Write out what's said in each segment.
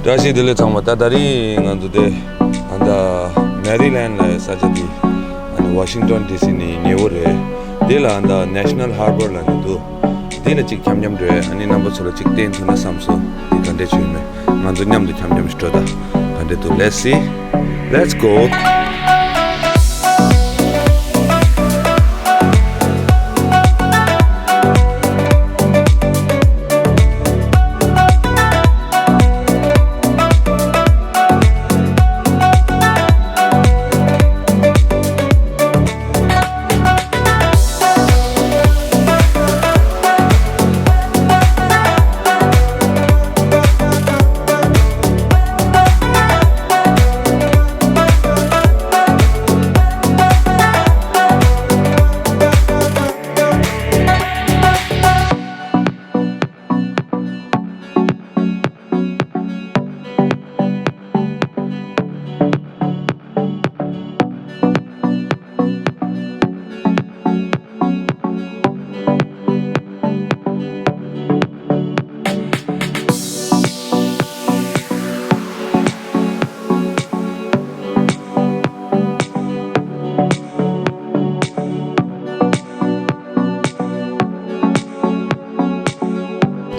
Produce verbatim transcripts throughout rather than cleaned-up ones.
བཀྲ་ཤིས་བདེ་ལེགས་ཚང་མ། ད་དེ་རིང་ང་ཚོ་དེ་ཨ་ད་མེ་རི་ལེན་ལབ་ཡ་ས་ཆ་དེ་ཨ་ནི་ཝ་ཤིང་ཏོན་ཌི་སི་ནས་ཉེ་བོ་རེད། དེ་ལ་ཨ་ད་ནེ་ཤ་ནལ་ཧར་བར་ལབ་ནི་འདུག་དེ་ལ་གཅིག་འཁྱམ་འཁྱམ་འགྲོ་ཡ། ཨ་ནི་རྣམ་པ་ཚོ་ལ་གཅིག་བསྟན་ཐུབ་ན་བསམ་སོང་། དེ་ག་འདྲས་བྱུང་མེད། ང་ཚོ་མཉམ་དུ་འཁྱམ་འཁྱམ་ཞིག་འགྲོ་ད། ག་འདྲས་འདུག Let's see. Let's go.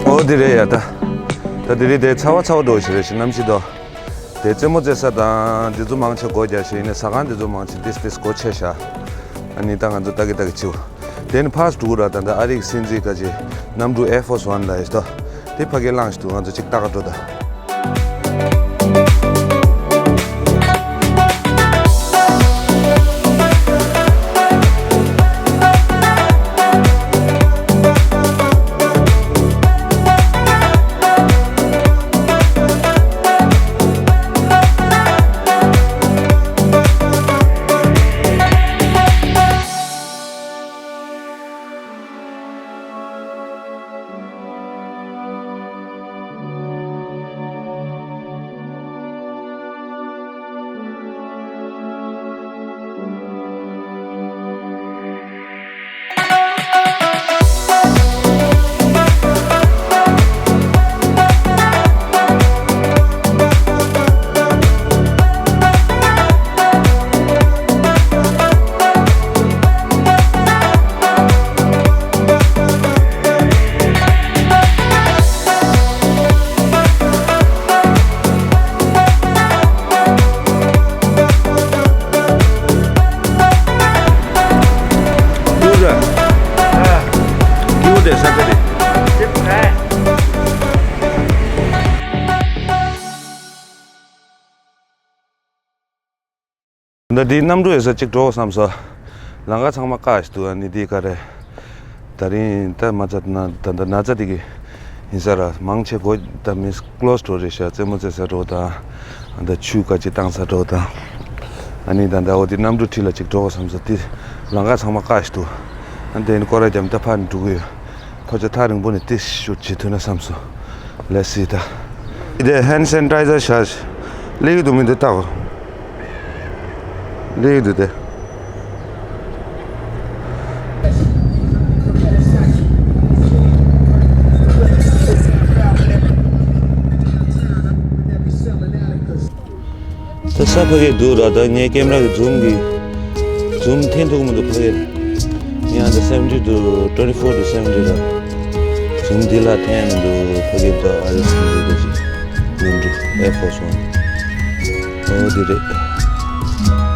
ཨོ་དེ་རེད་ཡ། ད་ད་དེ་རིང་དེ་ཚ་བ་ཚ་བ་འགྲོ་ཞིག་རེད་ཤག་གནམ་གཤིས་དོ། དེ་རྩེད་མོ་རྩེ་ས་དང་དེ་ཚོ་མང་ཆེ་སྒོ་རྒྱག་ཤག་ཡིན་ནའི་ཟ་ཁང་དེ་ཚོ་མང་ཆེ་ཏིས་ཏིས་སྒོ་ཕྱེ་ཤག་ཨ་ནི་ད་ང་ཚོ་ལྟ་གི་ལྟ་གི་བྱེད། དེ་ནི་ཕར་འགྲོ་གི་ར། ད་ད་ཨ་རིའི་སྲིད་འཛིན་ཁ་ཅིག་གནམ་གྲུ་Air Force One་ལ་ཡོད་དོ། དེ་ཕ་གིར་ལངས་ཤག་འདུག་ང་ཚོ་གཅིག་ལྟ་ག་འགྲོ་ད། ད་འདི་གནམ་གྲུ་ཡོད་ས་གཅིག་འགྲོ་བསམ་སོང་། ལམ་ཁ་ཚང་མ་བཀག་ཞིག་འདུག་ཨ་ནི་འདི་ག་རེ། ད་རིང་ད་མ་ཚད་ན་ད་ད་ན་ཚ་འདི་གི་ཡིན་ས་ར། མང་ཆེ་གོ་ད་མི་ཀློ་སི་འགྲོ་རེད་ཤག་རྩེད་མོ་རྩེ་ས་འགྲོ་དང་། ཨ་ད་ཆུ་ག་ཅི་བཏང་ས་འགྲོ་དང་། ཨ་ནི་ད་ད་འོ་དེ་གནམ་གྲུ་ཁྲིད་ལ་གཅིག་འགྲོ་བསམ་སོང་། དེ་ལམ་ཁ་ཚང་མ་བཀག་ཞིག་འདུག་ཨ་ནི་དེ་ནི་སྐོར་ར་རྒྱབ་ད་ཕར་འགྲོ་གི་ཡོད། ཕར་ཚུར་ཐག་རིང་པོ་ནས་ཏིས་ཤུ་བྱེད་ཐུབ་ན་བསམ་སོང་། Let's see ད། འདི་ཧེན་སེན་ཊའི་ཛར་བཞག་སླེབས་ཀྱི་འདུག་མི་འདུག་ལྟ་གོ། སླེབས་ཀྱི་འདུག་སྟེ། ད་ས་ཕ་གི་འདུག་ར། ད་ངའི་ཀེམ་ར་གི་ཛུམ་གི་ཛུམ་འཐེན་ཐུབ་མི་འདུག་ཕ་གི། ངས་ཨ་ད་seventy to twenty-four to seventy ར། ཛུམ་འདི་ལ་འཐེན་མི་འདུག་ཕ་གི། ད་ཨ་རི་སི་འདུག་ད་ཅི་ལུན་འགྲོ་Air Force One། ཨོ་འདི་རེད།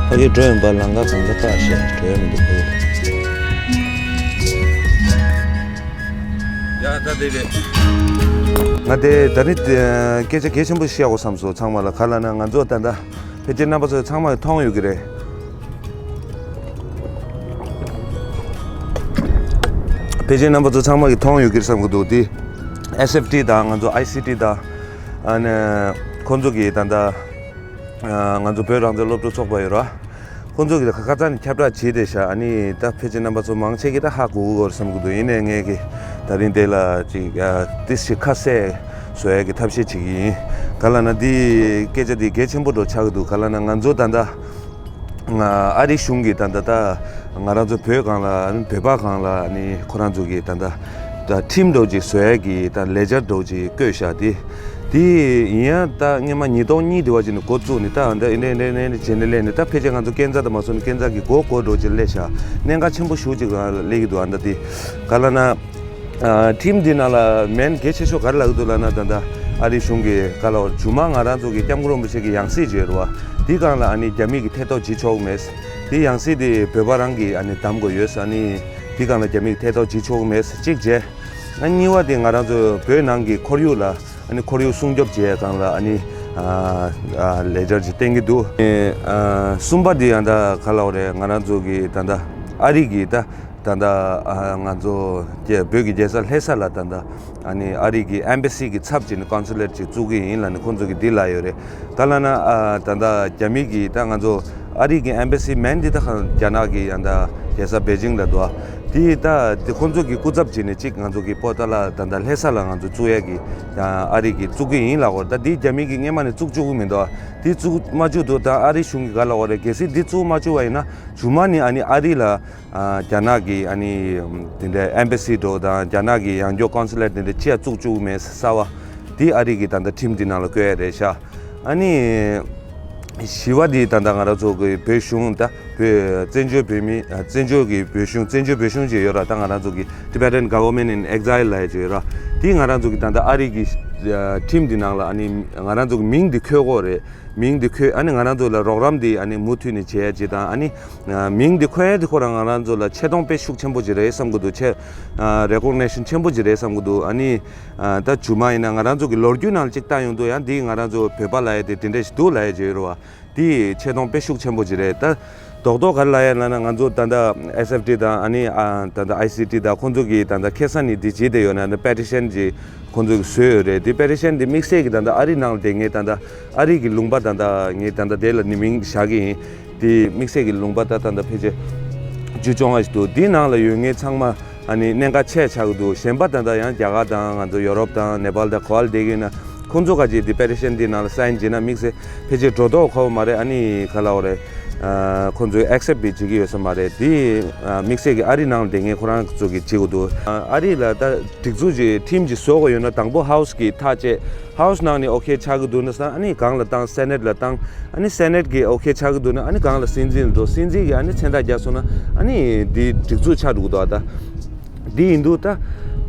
ཕ་གི་འགྲོ་ཡོང་པ་ལམ་ཁ་གང་ད་བཀག་ཤག་འགྲོ་ཡ་མི་འདུག་ཕ་གི། ཡ་ད་དེ་རེད། ང་དེ་ད་ནི་སྐད་ཆ་གལ་ཆེན་པོ་བཤད་དགོས་བསམ་སོང་ཚང་མ་ལ། ག་ལབ་ན་ང་ཚོ་ད་ལྟ་ཕལ་ཆེར་རྣམ་པ་ཚོ་ཚང་མས་མཐོང་ཡོད་ཀྱི་རེད། ཕལ་ཆེར་རྣམ་པ་ཚོ་ཚང་མ་གིས་མཐོང་ཡོད་ཀྱི་རེད་བསམ་གྱི་འདུག་དེ་ཨེས་ཨེཕ་ཊི་དང་ང་ཚོ་ཨའི་སི་ཊི་དང་། ཨ་ནི་ཁོང་ཚོ་གིས་ད་ལྟ་ང་ཚོ་བོད་རང་བཙན་སློབ་ཕྲུག་ཚོགས་པ་ཡོད་ར། ཁོང་ཚོ་གིས་ད་ཁ་སང་ནས་ཁྱབ་བསྒྲགས་བྱས་བསྡད་ཤག་ཨ་ནི་ད་ཕལ་ཆེར་རྣམ་པ་ཚོ་མང་ཆེ་གིས་ད་ཧ་གོ་གི་ཡོད་རེད་བསམ་གྱི་འདུག་ཡིན་ནའི་ངས་ཀྱིས་ད་རིང་དེ་ལ་ཅིག་ཏིས་ཞིག་ཁ་གསལ་བཟོ་ཡ་གི་ཐབས་ཤེས་བྱེད་ཀྱི་ཡིན། ག་ལབ་ན་འདི་སྐད་ཆ་འདི་གལ་ཆེན་པོ་འདྲ་ཆགས་ཀྱི་འདུག་ག་ལབ་ན་ང་ཚོ་ད་ལྟ་ཨ་རི་གཞུང་གིས་ད་ལྟ་ད་ང་རང་ཚོ་བོད་སྒང་ལ་ཨ་ནི་བོད་པ་སྒང་ལ་ཨ་ནི་ཁོ་རང་ཚོ་གིས་ད་ལྟ་ ད་ཁྲིམས་འདྲ་བོ་ཅིག་བཟོ་ཡ་གི་ད་ལེ་ཇར་འདྲ་བོ་ཅིག་བཀོད་བཞག་དེ། དེ་ཡིན་ཡང་ད་སྔོན་མ་ཉིས་སྟོང་གཉིས་དེ་བ་ཅིག་ནས་འགོ་བཙུགས་ནས་ད་ད་ཨེ་འདྲ་ཨེ་འདྲ་ཨེ་འདྲ་བྱས་ནས་སླེབས་ནས། ད་ཕལ་ཆེར་ང་ཚོ་ཁྱད་མཚར་དང་མ་སོང་ནས་ཁྱད་མཚར་གི་སྒོར་སྒོར་འདྲ་བོ་ཅིག་སླེབས་བཞག་གནད་འགག་ཆེན་པོ་ཞེ་པོ་ཅིག་སླེབས་ཀྱི་འདུག་ཨ་ད་དེ་ག་ལབ་ན། ཨ་ཁྲིམས་འདི་ནང་ལ་མེན་གལ་ཆེ་ཤོས་ག་རེ་ལབ་ཀྱི་འདུག་ལབ་ན། ད་ལྟ་ཨ་རི་གཞུང་གིས་ག་ལབ་དགོས་རེད། མཇུག་མ་ང་རང་ཚོ་གི་སྐྱབས་མགོན་རིན་པོ་ཆེ་གི་ཡང་སྲིད་ཅིག་ཡོད་རེད་བ། དེའི་སྒང་ལ་ཨ་ནི་རྒྱ་མི་གིས་ཐེ་གཏོགས་བྱེད་ཆོག་གི་མེད། དེ་ཡང་སྲིད་དེ་བོད་པ་རང་གིས་ཨ་ནི་བདམས་དགོས་ཡོད། ཨ་ནི་དེའི་སྒང་ལ་རྒྱ་མི་གིས་ཐེ་གཏོགས་བྱེད་ཆོག་གི་མེད་གཅིག་བྱས། ཨ་གཉིས་པ་དེ་ང་རང་ཚོ་བོད་ནང་གི་ཁོར་ཡུག་ལ་ཨ་ནི་ཁོར་ཡུག་སྲུང་སྐྱོབ་བྱེད་ཡ་སྒང་ལ་ཨ་ནི་ཨ་ཨ་ལེ་ཇར་ཅིག་བསྟན་གྱི་འདུག་ཨ་གསུམ་པ་དེ་ཡང་ད་ག་ལབ་དགོས་རེད། ང་རང་ཚོ་གི་ད་ལྟ་ཨ་རི་གི་ད། ད་ལྟ་ཨ་ང་ཚོ་རྒྱ་བོད་ཀྱི་རྒྱལ་ས་ལྷ་ས་ལ་ད་ལྟ་ཨ་ནི་ཨ་རི་གི་ཨེམ་བྷ་སི་གི་ཚབ་བྱས་ནས་ཀོན་སུ་ལེཊ་ཅིག་བཙུགས་ཀྱི་ཡིན་ལབ་ནས་ཁོང་ཚོ་གིས་འདི་ལབ་ཡོད་རེད། ག་ལབ་ན་ཨ་ད་ལྟ་རྒྱ་མི་གིས་ད་ང་ཚོ་ཨ་རི་གི་ཨེམ་བྷ་སི་མེན་འདི་ད་རྒྱ་ནག་གི་ཡང་ད་རྒྱལ་ས་པེ་ཅིང་ལ་འདུག་ཨ། དེ་ད་དེ་ཁོང་ཚོ་གི་སྐུ་ཚབ་བྱས་ནས་ཅིག་ང་ཚོ་གི་པོ་ཏཱ་ལ་ད་ལྟ་ལྷ་ས་ལ་ང་ཚོ་བཙུགས་ཡ་གི་ཨ་རི་གིས་བཙུགས་ཀྱི་ཡིན་ལབ་ཀྱི་ཡོད་རེད། ད་འདི་རྒྱ་མི་གིས་སྔོན་མ་ནས་བཙུགས་བཅུག་གི་མི་འདུག་ཨ། འདི་བཙུགས་མ་བཅུག་འདུག་ད་ཨ་རི་གཞུང་གིས་ག་ལབ་ཀྱི་ཡོད་རེད། གལ་སྲིད་འདི་བཙུགས་མ་བཅུག་པ་ཡིན་ན་མཇུག་མ་ནས་ཨ་ནི་ཨ་རི་ལ་ཨ་རྒྱ་ནག་གི་ཨ་ནི་དེ་འདྲའི་ཨེམ་བྷ་སི་འདྲ་བོ་དང་རྒྱ་ནག་གི་ཡང་སྐྱར་ཀོན་སུ་ལེཊ་དེ་འདྲ་ཅི་ཡང་བཙུགས་བཅུག་མེད་གསར་པ། དེ་ཨ་རི་གིས་ད་ལྟ་ཁྲིམས་འདི་ནང་ལ་བཀོད་ཡ་རེད་ཤག་ཨ་ནི་བཞི་པ་དེ་ད་ལྟ་ང་རང་ཚོ་གི་བོད་གཞུང་ད་བོད་བཙན་བྱོལ་བོད་མི་ཨ་བཙན་བྱོལ་གྱི་བོད་གཞུང་བཙན་བྱོལ་བོད་གཞུང་ཅིག་ཡོད་ར། ད་ང་རང་ཚོ་གི་Tibetan Government in Exile ལབ་ཡ་ཅིག་ཡོད་ར། དེ་ང་རང་ཚོ་གི་ད་ལྟ་ཨ་རི་གི་ཨ་ཁྲིམས་འདི་ནང་ལ་ཨ་ནི་ང་རང་ཚོ་གི་མིང་འདི་འཁོད་དགོས་རེད། མིང་འདི་འཁོད། ཨ་ནི་ང་རང་ཚོ་ལ་རོགས་རམ་འདི་ཨ་ནི་མུ་མཐུད་ནས་བྱེད་ཡ་ཅིག་དང་། ཨ་ནི་ཨ་མིང་འདི་འཁོད་ཡ་འདི་ཁོ་རང་ང་རང་ཚོ་ལ་ཆེ་མཐོང་དཔེ་ཤུགས་ཆེན་པོ་ཅིག་རེད་བསམ་གྱི་འདུག་ཆེ་ཨ་རེ་ཀོག་ནེ་ཤན་ཆེན་པོ་ཅིག་རེད་བསམ་གྱི་འདུག་ཨ་ནི་ཨ་ད་མཇུག་མ་ཡིན་ན་ང་རང་ཚོ་གི་ལོ་རྒྱུས་ནང་ལ་ཅིག་ལྟ་ཡོང་དུས་ཡང་འདི་ང་རང་ཚོ་བོད་པ་ལབ་ཡ་དེ་དེ་འདྲ་ཞིག་འདུག་ལབ་ཡ་ཅིག་ཡོད་རེད་བ། དེ་ཆེ་མཐོང་དཔེ་ཤུགས་ཆེན་པོ་ཅིག་རེད། ད་རྡོག་རྡོག་ག་རེ་ལབ་ཡ་ལབ་ན། ང་ཚོ་ད་ལྟ་ཨེས་ཨེཕ་ཊི་དང་ཨ་ནི་ཨ་ད་ལྟ་ཨའི་སི་ཊི་དང་ཁོང་ཚོ་གིས་ད་ལྟ་ཁ་སང་ནས་འདི་བྱེད་བསྡད་ཡོད་ན། ད་པེ་ཊི་ཤན་ཅིག་ཁོང་ཚོས་བཟོས་ཡོད་རེད། དེ་པེ་ཊི་ཤན་དེ་དམིགས་བསལ་གྱི་ད་ལྟ་ཨ་རི་ནང་ལ་བསྡད་མཁན་ད་ལྟ་ཨ་རི་གི་ལུང་པ་ད་ལྟ་ངས་ད་ལྟ་དེ་ལ་ནི་མིང་བཞག་གི་ཡིན། དེ་དམིགས་བསལ་གྱི་ལུང་པ་ད་ད་ལྟ་ཕལ་ཆེར་བཅུ་བཅོ་ལྔ་ཞིག་འདུག་དེའི་ནང་ལ་ཡོད་མཁན་ཚང་མ་ཨ་ནི་གནད་འགག་ཆེ་ཆགས་ཀྱི་འདུག་གཞན་པ་ད་ལྟ་ཡང་རྒྱ་གར་དང་ང་ཚོ་ཡོ་རོབ་དང་ནེ་པཱལ་དང་ག་པར་བསྡད་ཀྱི་ཡོད་ན། ཁོང་ཚོ་ཁ་ཅིག་དེ་པེ་ཊི་ཤན་དེའི་ནང་ལ་སའིན་བྱས་ན་དམིགས་བསལ་ཕལ་ཆེར་འགྲོ་ལྡོག་ཁོ་མ་རེད། ཨ་ནི་ག་ལབ་དགོས་རེད། ཨ་ཁོང་ཚོས་ཨེག་སེབ་བྱེད་ཀྱི་ཡོད་ས་མ་རེད། དེ་ཨ་དམིགས་བསལ་གྱི་ཨ་རི་ནང་ལ་བསྡད་མཁན་ཁོ་རང་ཚོ་གིས་བྱེད་དགོས་འདུག་ཨ་ཨ་རི་ལ་ད་སྒྲིག་འཛུགས་ཀྱི་ཁྲིམས་ཀྱི་བཟོ་དགོས་ཡོད་ན་དང་པོ་ཧའུ་སི་གིས་ཐག་བཅད། ཧའུ་སི་ནང་ནས་ཨོ་ཁེ་ཆགས་ཀྱི་འདུག་ན་ས་ཨ་ནི་སྒང་ལ་བཏང་། སེ་ནེ་ཊི་ལ་བཏང་། ཨ་ནི་སེ་ནེ་ཊི་གིས་ཨོ་ཁེ་ཆགས་ཀྱི་འདུག་ན་ཨ་ནི་སྒང་ལ་སྲིད་འཛིན་ལ་འགྲོ། སྲིད་འཛིན་གྱིས་ཨ་ནི་མཚན་རྟགས་བརྒྱབ་སོང་ན་ཨ་ནི་འདི་སྒྲིག་འཛུགས་ཆགས་འགྲོ་གི་འདུག་ཨ་ད། འདི་ཡིན་དུས་ད་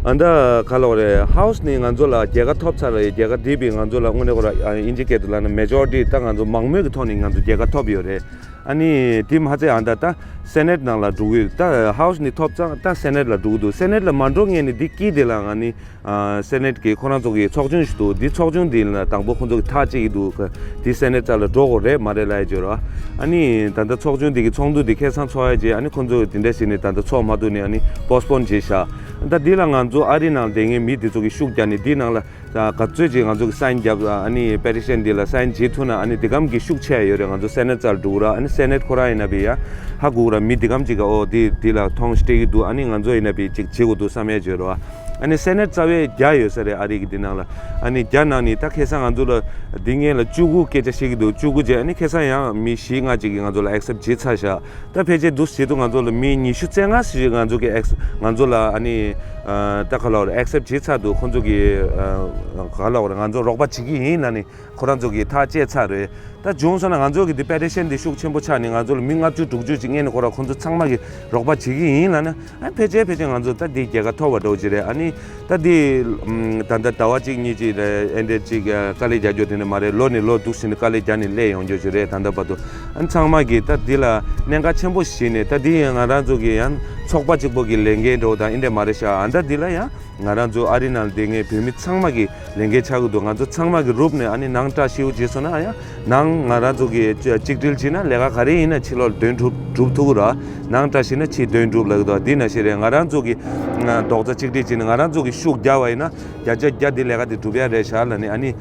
ཨ་ད་ག་ལབ་དགོས་རེད། ཧའུ་སི་ནི་ང་ཚོ་ལ་རྒྱལ་ཁ་ཐོབ་ཚར་རེད། རྒྱལ་ཁ་འདི་བས་ང་ཚོ་ལ་དངོས་གནས་ཁོ་ར་ཨ་ཨིན་ཇི་སྐད་དུ་ལབ་ན་མེ་ཇོ་རི་ཊི། ད་ང་ཚོ་མང་མོས་ཀྱི་ཐོག་ནས་ང་ཚོ་རྒྱལ་ཁ་ཐོབ་ཡོད་རེད། ཨ་ནི་དེ་མ་ཚད་ཨ་ད་ད་སེ་ནེ་ཊི་ནང་ལ་འགྲོ་གི་ཡོད། ད་ཧའུ་སི་ནི་ཐོབ་ཙང་ད་སེ་ནེ་ཊི་ལ་འགྲོ་གི་འདུག་སེ་ནེ་ཊི་ལ་མ་འགྲོ་སྔོན་ནས་འདི་དཀྱིལ་དེ་ལ་ང་ནི་ཨ་སེ་ནེ་ཊི་གི་ཁོ་རང་ཚོ་གི་ཚོགས་ཆུང་ཞིག་འདུག་འདི་ཚོགས་ཆུང་འདི་ལ་དང་པོ་ཁོ་ཚོ་གི་ཐག་བཅད་ཀྱི་འདུག་འདི་སེ་ནེ་ཊི་རྩ་ལ་འགྲོ་དགོས་རེད་མ་རེད་ལབ་ཡ་བརྗོད་རོགས། ཨ་ནི་ད་ལྟ་ཚོགས་ཆུང་འདི་གི་ཚོགས་འདུ་འདི་ཁ་སང་ཚོགས་ཡ་བྱས། ཨ་ནི་ཁོ་ཚོ་འདི་འདྲ་བྱས་ནས་ད་ལྟ་ཚོགས་མ་ཐུབ་ནས་ཨ་ནི་པོ་སི་པོན་བྱས་བཞག་ད་འདི་ལ་ང་ཚོ་ཨ་རི་ནང་བསྡད་མཁན་མི་འདི་ཚོ་གིས་ཤུགས་རྒྱག་ནས་འདི་ནང་ལ་ག་ཚོད་ཅིག་ང་ཚོ་གི་སའིན་བརྒྱབ། ཨ་ནི་པེ་ཊི་ཤན་འདི་ལ་སའིན་བྱེད་ཐུབ་ན་ཨ་ནི་འདི་གམ་གྱི་ཤུགས་ཆེ་ཡ་ཡོད་རེད། ང་ཚོ་སེ་ནེ་ཊི་རྩ་ལ་འགྲོ་གི་ར། ཨ་ནི་སེ་ནེ་ཊི་ཁོ་རང་ཡིན་ན་བི་ཡ་ཧ་གོ་གི་ར། མི་འདི་གམ་ཅིག་ག་ཨོ་འདི་འདི་ལ་མཐོང་སྤྲད་ཀྱི་འདུག་ཨ་ནི་ང་ཚོ་ཡིན་ན་བི་ཅིག་བྱེད་དགོས་འདུག་བསམ་ཡ་བརྗོད་རོགས། ཨ་ནི་སེ་ནེ་ཊི་རྩ་བའི་བརྒྱ་ཡོད་ས་རེད་ཨ་རི་གི་འདི་ནང་ལ། ཨ་ནི་བརྒྱ་ནང་ནས་ད་ཁ་སང་ང་ཚོ་ལ་འདི་སྔོན་ལ་བཅུ་དགུ་སྐད་ཆ་བཤད་ཀྱི་འདུག་བཅུ་དགུ་བྱས། ཨ་ནི་ཁ་སང་ཡང་མི་བཞི་ལྔ་ཅིག་གིས་ང་ཚོ་ལ་ཨེག་སེབ་བྱེད་ཚར་བཞག་ད་ཕལ་ཆེར་འདུག་བྱེད་དུས་ང་ཚོ་ལ་མི་ཉི་ཤུ་རྩ་ལྔ་ཞིག་ང་ཚོ་གི་ཨེག་ང་ཚོ་ལ་ཨ་ནི་ཨ་ད་ག་ལབ་དགོས་རེད། ཨེག་སེབ་བྱེད་ཚར་འདུག་ཁོང་ཚོ་གིས་ཨ་ག་ལབ་དགོས་རེད། ང་ཚོ་རོགས་པ་བྱེད་ཀྱི་ཡིན་ལབ་ནས་ཁོ་རང་ཚོ་གིས་ཐག་བཅད་ཚར་རེད། ད་བྱུང་སོང་ན་ང་ཚོ་གི་འདི་པེ་ཊི་ཤན་འདི་ཤུགས་ཆེན་པོ་ཆགས་ནས་ང་ཚོ་ལ་མི་ལྔ་བཅུ་དྲུག་ཅུ་ཅིག་སྔོན་ནས་ཁོ་རང་ཁོང་ཚོ་ཚང་མ་གིས་རོགས་པ་བྱེད་ཀྱི་ཡིན་ལབ་ན། ཨ་ཕལ་ཆེར་ཕལ་ཆེར་ང་ཚོ་ད་འདི་རྒྱལ་ཁ་ཐོབ་པ་འདྲ་བོ་ཅིག་རེད། ཨ་ནི་ད་འདི་ཨམ་ད་ལྟ་ཟླ་བ་གཅིག་གཉིས་ཅིག་རེད། ཨེ་འདྲས་ཅིག་དཀའ་ལས་རྒྱག་རྒྱུ་དེ་འདྲ་མ་རེད། ལོ་ནས་ལོ་འདུག་ཟེར་ནས་དཀའ་ལས་རྒྱག་ནས་སླེབས་ཡོང་རྒྱུ་ཅིག་རེད། ད་ལྟ་བར་དུ་ཨ་ནི་ཚང་མ་གིས་ད་འདི་ལ་གནད་འགག་ཆེན་པོ་ཞིག་བྱས་ནས། ད་འདི་ཡང་ང་རང་ཚོ་གི་ཡང་ཚོགས་པ་གཅིག་པོ་གི་ལས་འགན་འདྲ་བོ་དང་ཨེ་འདྲས་མ་རེད་ཤག་ཨ་ད་འདི་ལ་ཡང་ང་རང་ཚོ་ཨ་རི་ནང་བསྡད་མཁན་བོད་མི་ཚང་མ་གི་ལས་འགན་ཆགས་ཀྱི་འདུག་ང་ཚོ་ཚང་མ་གི་རུབ་ནས་ཨ་ནི་ནང་བཀྲ་ཤིས་པ་བྱས་སོང་ན་ཡང་ནང་ང་རང་ཚོ་གི་གཅིག་སྒྲིལ་བྱས་ན་ལས་ཀ་ག་རེ་ཡིན་ན་ཕྱི་ལོགས་ལ་འདོན་གྲུབ་གྲུབ་ཐུབ་ཀྱི་རེད། ནང་བཀྲ་ཤིས་ན་ཕྱི་འདོན་གྲུབ་ལབ་ཀྱི་འདུག་འདི་ནང་བཞིན་རེད། ང་རང་ཚོ་གི་རྡོག་རྩ་གཅིག་སྒྲིལ་བྱས་ནས་ང་རང་ཚོ་གི་ཤུགས་རྒྱག་པ་ཡིན་ན་བརྒྱ་ཆ་བརྒྱ་འདི་ལས་ཀ་འདི་འགྲུབ་ཡ་རེད་ཤག་ལབ་ནས། ཨ་ནི་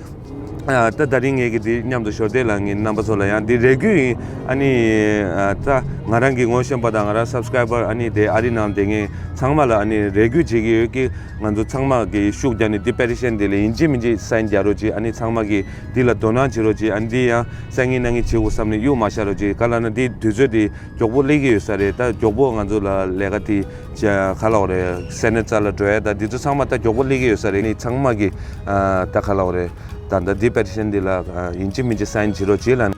ཨ་ད་ད་རིང་ངེད་ཀྱི་འདི་མཉམ་དུ་ཞོར་དེ་ལ་ངེད་རྣམ་པ་ཚོ་ལ་ཡང་འདི་རེ་སྐུལ་ཡིན། ཨ་ནི་ཨ་ད་ང་རང་གི་ངོ་ཤེས་པ་དང་ང་རང་སབ་སི་ཀ་རའི་བར་ཨ་ནི་དེ་ཨ་རི་ནང་དེ་ངེད་ཚང་མ་ལ་ཨ་ནི་རེ་སྐུལ་བྱེད་ཀྱི་ཡོད་ཀི། ང་ཚོ་ཚང་མ་གི་ཤུགས་རྒྱག་ནས་འདི་པེ་ཊི་ཤན་འདི་ལ་ཡིན་གཅིག་མིན་གཅིག་སའིན་རྒྱག་རོགས་གྱིས། ཨ་ནི་ཚང་མ་གི་འདི་ལ་དོ་སྣང་བྱེད་རོགས་གྱིས། ཨ་ནི་འདི་ཡང་སང་ཉིན་གནངས་ཉིན་བྱེད་དགོས་བསམ་ནས་གཡུག་མ་བཞག་རོགས་གྱིས། ག་ལ་ན་འདི་དུས་ཚོད་འདི་མགྱོགས་པོ་སླེབས་ཀྱི་ཡོད་ས་རེད། ད་མགྱོགས་པོ་ང་ཚོ་ལ་ལས་ཀ་དེ་ཅ་ག་ལབ་དགོས་རེད། སེ་ནེ་ཊི་རྩ་ལ་འགྲོ་ཡ་ད་འདི་ཚོ་ཚང་མ་ད་མགྱོགས་པོ་སླེབས་ཀྱི་ཡོད་ས་རེད། ནི་ཚང་མ་གི་ཨ་ད་ག་ལབ་དགོས་རེད། ད་ད་འདི་པེ་ཊི་ཤན་འདི་ལ་ཨ་ཡིན་གཅིག་མིན་གཅིག་སའིན་བྱེད་རོགས་གྱིས་ལབ།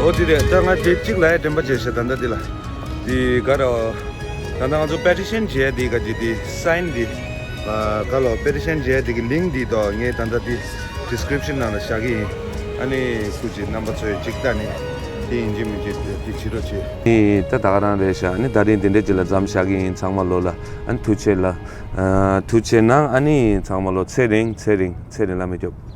འོ་དེ་རེད། ད་ང་དེ་གཅིག་ལ་ཡ་དྲན་པ་བྱས་ཤག་ད་ལྟ་འདི་ལ། དེ་ག་ར། ད་ལྟ་ང་ཚོ་པེ་ཊི་ཤན་བྱས་དེ་ག་ཅི་དེ་སའིན་དེ། ཨ་ག་ལོ་པེ་ཊི་ཤན་བྱས་དེ་གི་ལིང་ཀི་དེ་དོ་ངས་ད་ལྟ་དེ་ཌི་སི་ཀི་རིབ་ཤན་ནང་ལ་བཞག་གི་ཡིན། ཨ་ནི་སྐུ་མཁྱེན་རྣམ་པ་ཚོས་ཅིག་ལྟ་ནས་དེ་ཡིན་གཅིག་མིན་གཅིག་དེ་བྱེད་རོགས་བྱེད། ཨེ་ད་ད་ག་རང་རེད་ཤག་ཨ་ནི་ད་རིང་དེ་འདྲས་ཅིག་ལ་མཚམས་བཞག་གི་ཡིན། ཚང་མ་ལོ་ལ་ཨ་ནི་ཐུགས་རྗེ་ལ། ཨ་ཐུགས་རྗེ་གནང་། ཨ་ནི་ཚང་མ་ལོ་ཚེ་རིང་ཚེ་རིང་ཚེ་རིང་བླ་མས་སྐྱོབས།